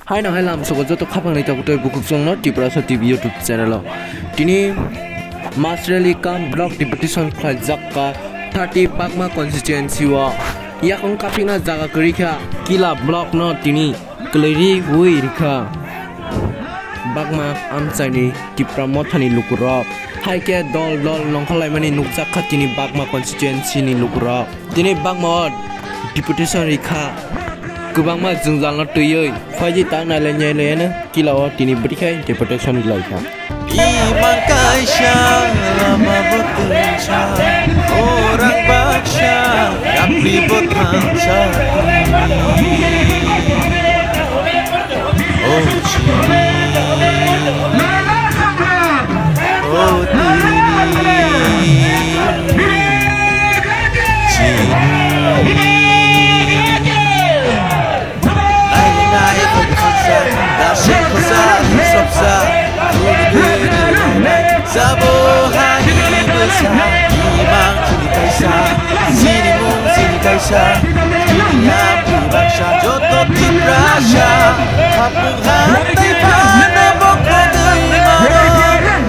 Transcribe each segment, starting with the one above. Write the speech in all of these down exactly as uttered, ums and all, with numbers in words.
Haino hai lamsogo joto khapangni tokotwi bukhuk chwngno Tiprasa T V YouTube channel o. Tini Masreli Kam Block Deputation khlaijak ka thirty Bagma constituency o. Yakung kapina jaga kwrwi kha Kila Block no tini kwlwi ri wi rikha. Bagma amchaini Tipra Mothani lukurok. Hai khe dol dol nongkhorlaimani nukjak kha tini Bagma constituency ni lukurok. Tini Bagma o deputation rikha. Kwbangma jwngjalno twiwi phaidi tak nailai nailaiyano Kila o tini bwrwi khai deputation rilaikha. Imang kaisa lama bo twngsa, orang baksa, yapri bo thansa. O chini, o tini, chini. Naini nai khoksa, dashe khosa, sopsa, guri guri nai. Sabo hani bwsa, imang chini kaisa, chini mung chini kaisa, chini yapri baksa, joto Tiprasa, hapung hatai phano bo khogwi mano,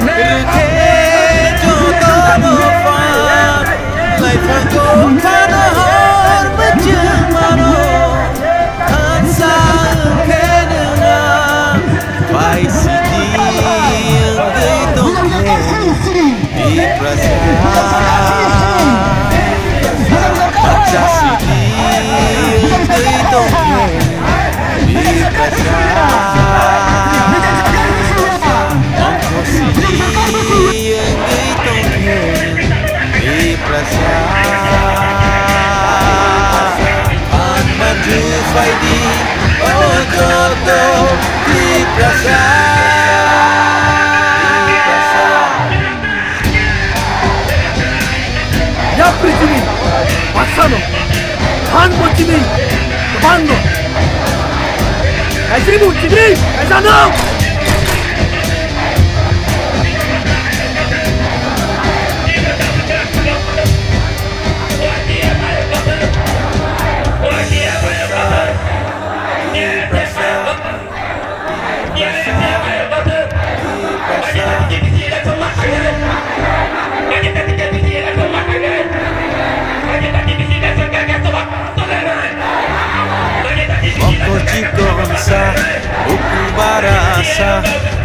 rwkhe joto no phan, laiphango phano hor bwchwng mano. Thansa wngkhe nwng ang bai sidi wngwi tongkhe Tiprasa. Baksa sidi wngwi tongkhe Tiprasa. Ongkho sidi wngwi tongkhe Tiprasa. Ang manju phaidi, o joto Tiprasa. Ya prithibi baksano, han bo chini, bando. Kaisri bo chini, kaisano. Mokol chikonsa, ukung barasa,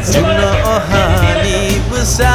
chwngno o hani bwsa.